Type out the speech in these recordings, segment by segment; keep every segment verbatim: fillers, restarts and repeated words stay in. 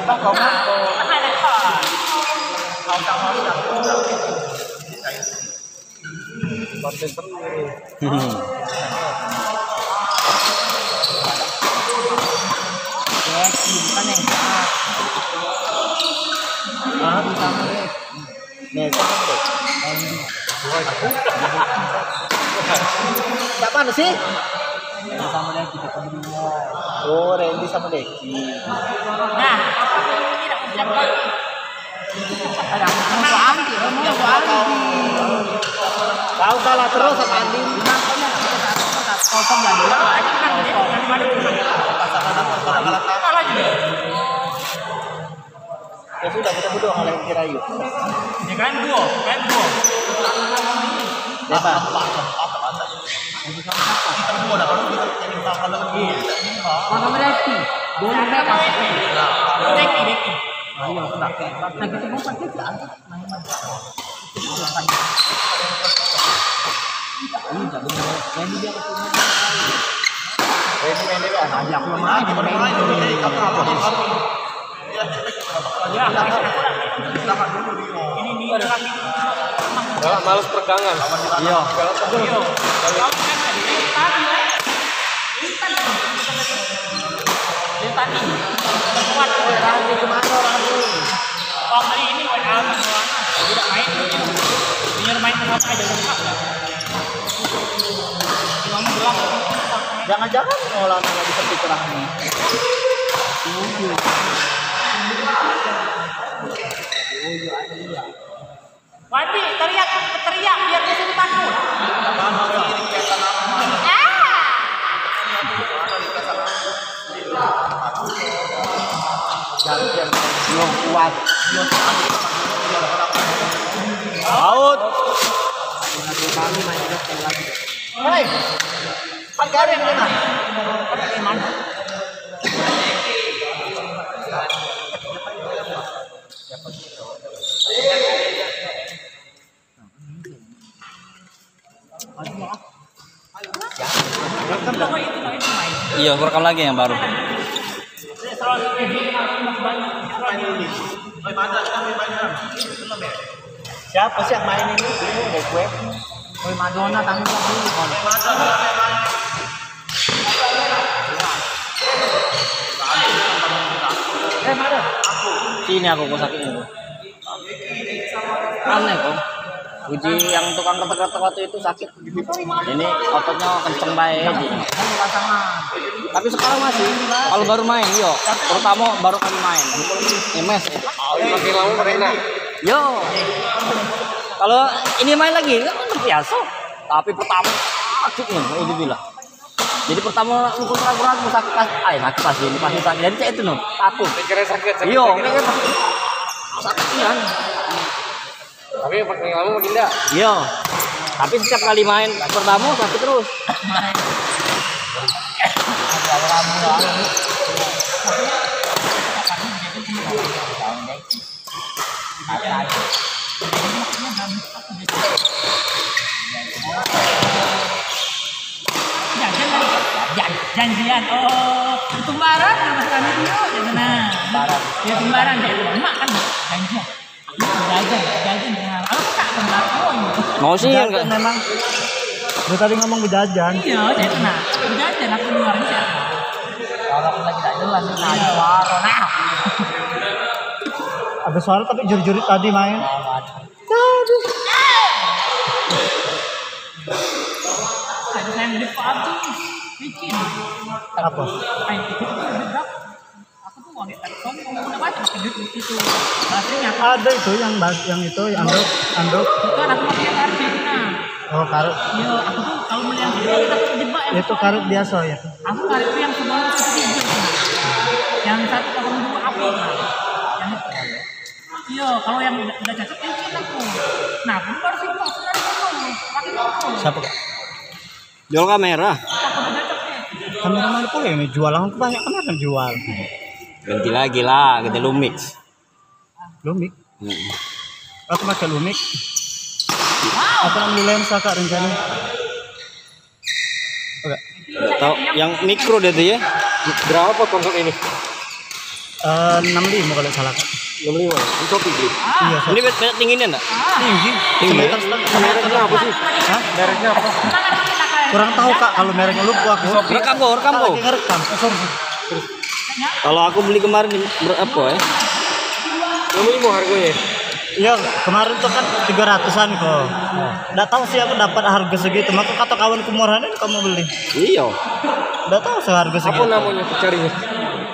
Partai sendiri. Ya, bukan yang jahat. Ah, bukan. Nih, siapa tuh? Siapa sih? Sama dia kita berdua. Oh, Randy sama Deki. Nah, Kau kalah terus sama Andi. Kosong dan dua. Ya sudah, kita berdua ngalahin si Rayu. Ya kan dua, kan dua. Siapa? Kita berdua dah, kalau kita jadi kalau lebih. Maka berarti dua mereka. Deki, Deki. Ayo, sudah. Nah, kita buat aja. Galak males peregangan. Iya. Galak terus. Dia tadi kuat, Rahmi kemana, Rahmi? Pembeli ini W A semua. Tidak main. Biar main sama aja lengkap. Cuma gelap. Jangan-jangan ngolah lagi sepi Rahmi. Wandi, teriak, teriak biar dia suruh takut. Ah! Jangan belum kuat. Out. Hei, pakai mana? Iya, aku rekam lagi yang baru. Siapa sih yang main ini? Bingung deh gue. Oi, Madonna, tanggung jawab dulu, Kon. Eh, Madonna. Sini aku, gua sakit ini. Aneh, Kong. Uji yang tukang ketek-ketek waktu itu sakit. Ini ototnya kenceng bae. Tapi sekarang masih. Kalau baru main, yo. Terutama baru kali main. Emes. Makin lama makin enak. Yo. Kalau ini main lagi, kan biasa. Tapi pertama, sakit nih, naudzubillah. Jadi pertama mukul ragu-ragu, sakit pas, ay, sakit pas ini, pas ini sakit. Jadi cak itu no, takut. Pikirnya sakit, sakit, iyo, sakit. Pikirnya sakit. Sakit nian. Tapi makin lama makin dak. Iyo. Tapi setiap kali main pertama sakit terus. Jan-, janjian, oh, tumbaran nama kami dulu, gitu nah. Ya tumbaran, kayak emak kan janjian. Jajan, jajan, nah, aku tak kenal kau ini. Mau sih, jajan enggak? Memang. Dia tadi ngomong bejajan. Iya, saya kenal. Bejajan, aku dengar aja. Kalau aku lagi tak jelas, nah, suara, nah. Ada suara tapi jerit-jerit tadi main. Tadi. Ada yang di pabrik, licin. Apa? Main itu, aku tuh wangi tak sombong, aku udah baca pakai duit di situ. Bahasanya. Ada itu yang bas-, yang itu, yang anduk, anduk. Bukan, aku pakai kartu itu, nah. Oh, karet. Iya, aku tuh kalau melihat itu, kita tuh kejebak yang itu karet biasa ya? Aku karet tuh yang sebelum itu tiga itu, nah. Yang satu kosong dua apa, nah. Yang itu. Iya, kalau yang udah, udah cocok, yang itu aku. Nah, aku baru sih, aku dari sana, pakai itu. Siapa, Kak? Jual kamera. Kamera mana pula yang jual? Aku banyak kamera yang jual. Ganti lagi lah, ganti Lumix. Lumix? Hmm. Aku pakai Lumix. Aku nak beli lensa, Kak, rencana. Oke. Tahu yang mikro dia tuh ya? Berapa konsol ini? Eh, enam lima kalau salah, Kak. Enam lima. Di Shopee beli. Iya, Kak. Ini banyak tingginya enggak? Tinggi. Tinggi, ya? Semeter setengah. Mereknya apa sih? Hah? Mereknya apa? Kurang tahu, Kak, kalau mereknya, lupa aku. Rekam kok, rekam kok. Lagi ngerekam. Oh, sorry, sorry. Kalau aku beli kemarin berapa ya? Enam lima harganya. Iya, kemarin tuh kan tiga ratusan kok. Ndak tahu sih aku dapat harga segitu. Maka kata kawanku, "Murah nih kamu beli." Iya. Ndak tahu seharga segitu. Apa namanya carinya?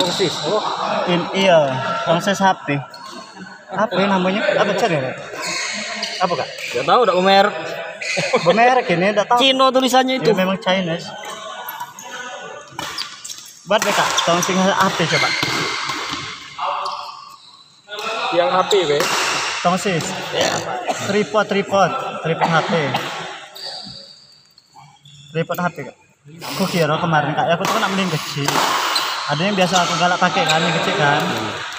Tongsis. Oh. In, iya, tongsis H P. Apa ya namanya? Apa cari ya? Apa, Kak? Nggak tahu, ndak bemerek. Bemerek ini, ndak tahu. Cino tulisannya itu. Iya, memang Chinese. Buat deh, Kak, tongsis H P coba. Yang H P be. Tongsis. Tripod, tripod, tripod H P. Tripod H P, Kak. Aku kira kemarin, Kak, aku tuh nak mending kecil. Ada yang biasa aku galak pakai kan, yang kecil kan.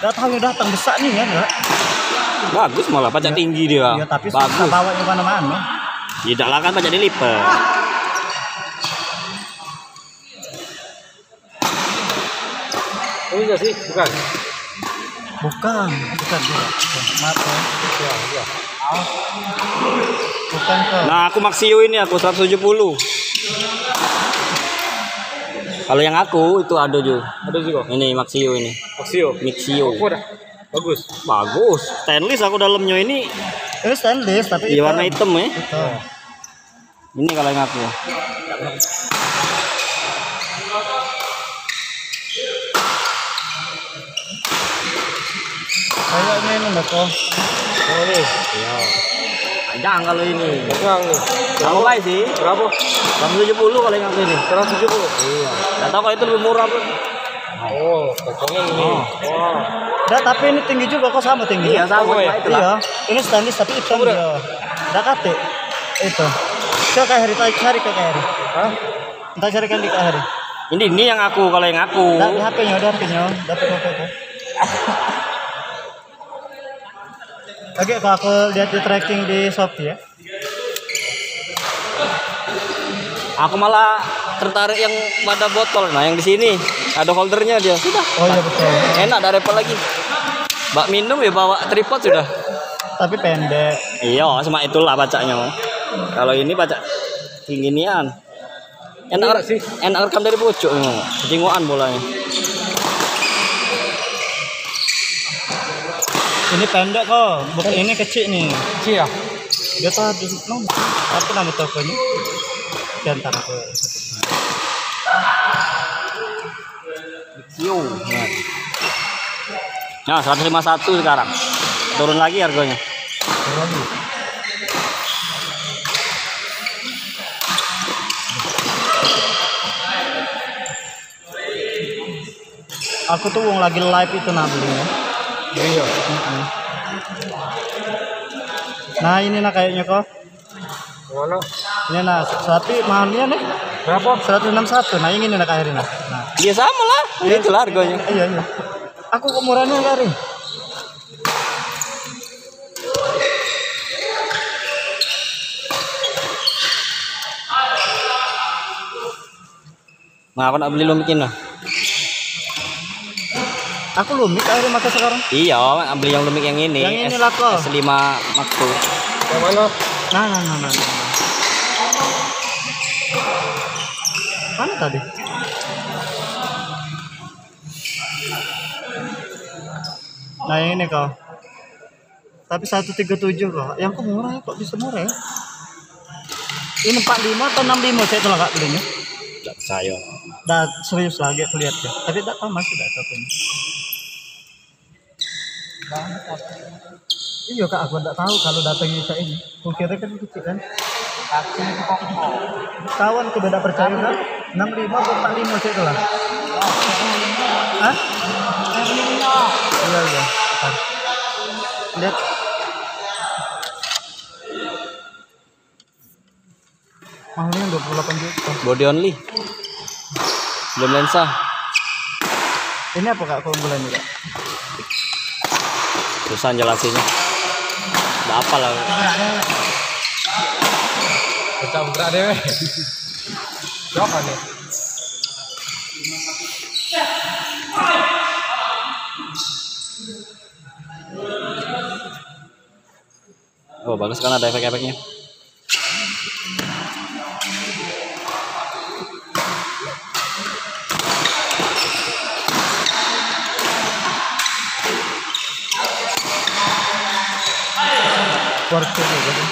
Dah tahu yang datang besar nih kan, Kak. Bagus malah, pajak tinggi dia. Iya, tapi susah bawa di mana-mana. Tidak lah kan, pajak dilipet. Ini enggak sih? Bukan. Bukan, bukan juga. Bukan. Maaf ya. Iya, iya. Bukan kok. Nah, aku Maxio ini aku seratus tujuh puluh. Kalau yang aku itu ada juga. Ada juga. Ini Maxio ini. Maxio. Maxio. Apa dah? Bagus. Bagus. Stainless aku dalamnya ini. Ini stainless tapi iya, warna hitam ya. Hitam. Ini kalau yang aku. Kayaknya ini enggak kok. Oh, ini. Iya. Panjang kalau ini. Panjang nih. Sama baik sih. Berapa? Seratus tujuh puluh kalau yang aku ini. Seratus tujuh puluh? Iya. Enggak tahu kalau itu lebih murah pun. Oh, pokoknya ini. Oh. Wah. Dah, tapi ini tinggi juga kok, sama tinggi. Iya, sama, oh, iya. Itulah. Iya, ini stainless tapi hitam dia. Dah kate. Itu. Coba Kak Heri, tarik, tarik ke Kak Heri. Hah? Entah carikan di Kak Heri. Ini, ini yang aku, kalau yang aku. Dah, di H P-nya, udah H P-nya, dapat foto tuh. Oke, kalau aku lihat di tracking di Shopee ya. Aku malah tertarik yang pada botol, nah, yang di sini ada holdernya dia. Sudah. Oh iya, betul. Enak, dak repot lagi. Bak minum ya bawa tripod sudah. Tapi pendek. Iya, sama itulah pacaknya. Kalau ini pacak tinggi nian. Enak, enak sih. Enak rekam dari pucuk ni. Kecingoan bolanya. Ini pendek kok, bukan ini kecil nih. Kecil ya? Dia tuh ada no, apa nama tokonya? Dia ntar aku. Yo, nah. Nah, seratus lima satu sekarang. Turun lagi harganya. Turun lagi. Aku tuh wong lagi live itu nak beli ya. Iya. Mm-mm. Nah, ini nah kayaknya kok. Mana? Ini nah, tapi mahalnya nih. Berapa? Seratus enam satu. Nah, yang ini nah kayaknya nah. Nah. Ya sama lah. Iya. Itulah harganya. Iya, iya. Aku kok murahnya kari. Nah, aku nak beli lumik ini. Aku lumik akhirnya mata sekarang. Iya, beli yang lumik yang ini. Yang ini S, lah kok. S lima Max tuh. Yang mana? Nah, nah, nah, nah, nah. Mana tadi? Nah, yang ini kau. Tapi satu tiga tujuh kok. Yang kok murah ya? Kok bisa murah ya? Ini empat lima atau enam lima saya telah kak belinya. Tidak percaya. Dah serius lagi aku lihat ya. Tapi tidak tahu masih tidak tahu pun. Iya kak, aku tidak tahu kalau datangnya kayak ini. Kukira kan kecil kan. Kawan ku beda percaya kan? Enam lima atau empat lima cek tu lah. Hah? Iya, iya. Bentar. Lihat. Mahalnya dua puluh delapan juta. Body only. Belum lensa. Ini apa kak keunggulannya kak? Susah jelasinnya. Nggak apa lah. Pecah berak deh. Siapa nih? Oh, bagus kan ada efek-efeknya. Worth it juga sih.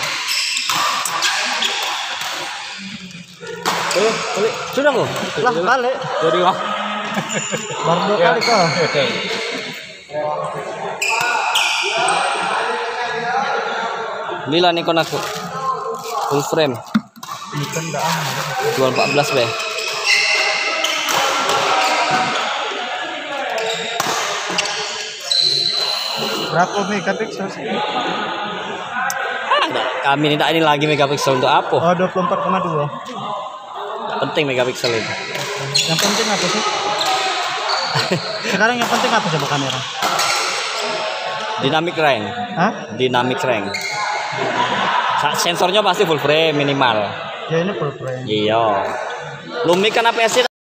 Eh, balik. Sudah kok? Lah, balik. Jadi, wah. Baru dua kali kah? Bila Nikon aku? Full frame. Nikon dah ah. Jual empat belas be. Berapa megapiksel sih? Ah, dak, kami ni dak ini lagi megapiksel untuk apa? Oh, dua puluh empat koma dua. Dak penting megapiksel itu. Yang penting apa sih? Sekarang yang penting apa coba kamera? Dynamic range. Hah? Dynamic range. Sa- sensornya pasti full frame minimal. Ya, ini full frame. Iya. Lumik kan A P S C.